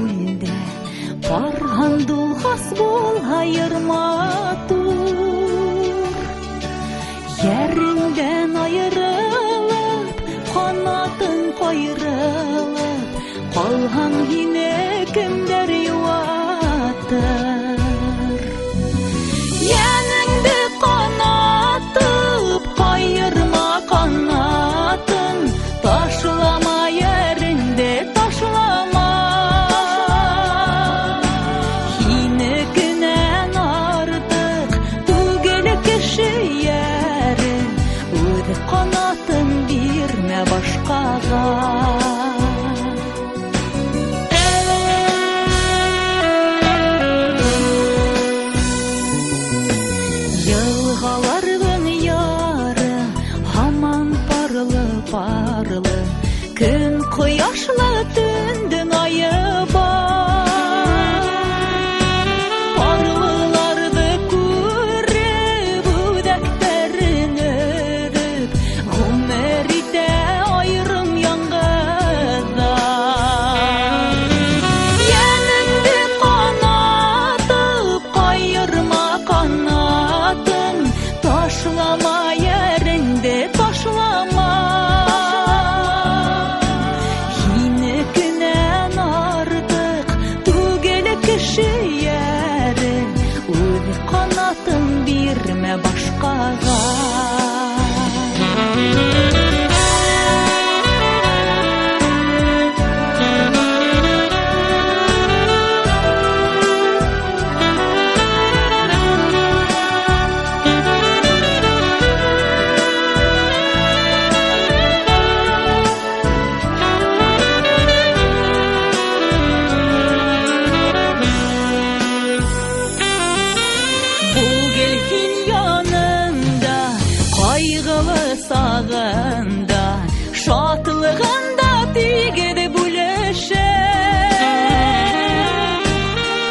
күлдә пар һандуғас булһа йыр матур. Йәреңдән айырылып, ҡанатың ҡайырылып, ҡалһаң һине кемдәр йыуатыр? Йәнеңде ҡанатып, ҡайырма ҡанатың, ташлама йәреңде, ташлама. Һинекенән артыҡ түгел кеше йәре, үҙ ҡанатын бирмә башҡаға. Йылғаларҙың яры һаман парлы-парлы, көн ҡояшлы, төндөң айы бар. Парлыларҙы күреп, үҙәктәрен өҙөп, ғүмер итә айырым яңғыҙҙар. Йәнеңде ҡанатып, ҡайырма ҡанатың, ташлама йәреңде, ташлама. Һинекенән артыҡ түгел кеше йәре, үҙ ҡанатын бирмә башҡаға. Бүгел һин янында, ҡайғылы сағында, шатлығында тигеҙ бүлешеп,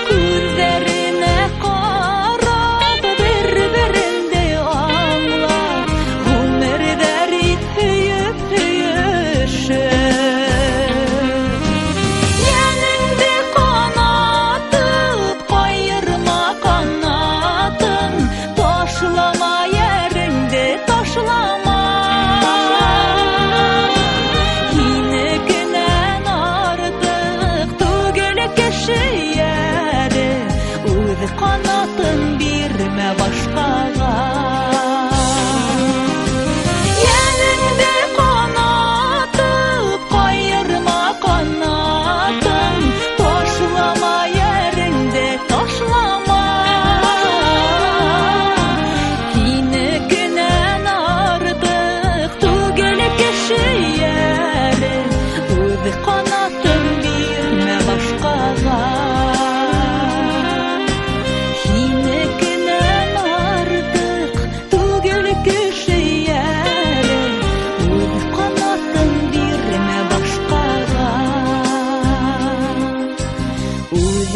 күҙҙәренә ҡарап, бер-береңде аңлап, ғүмерҙәр ит һөйөп, һөйөшөп. Йәнеңде ҡанатып, ҡайырма ҡанатың, ташлама йәреңде, ташлама. Һинекенән артыҡ түгел кеше йәре, үҙ ҡанатын бирмә башҡаға. Йәнеңде ҡанатып, ҡайырма ҡанатың, ташлама йәреңде, ташлама. Һинекенән артыҡ түгел кеше йәре, үҙ ҡанатын бирмә башҡаға. Һинекенән артыҡ түгел кеше йәре, үҙ ҡанатын бирмә башҡаға. Үҙ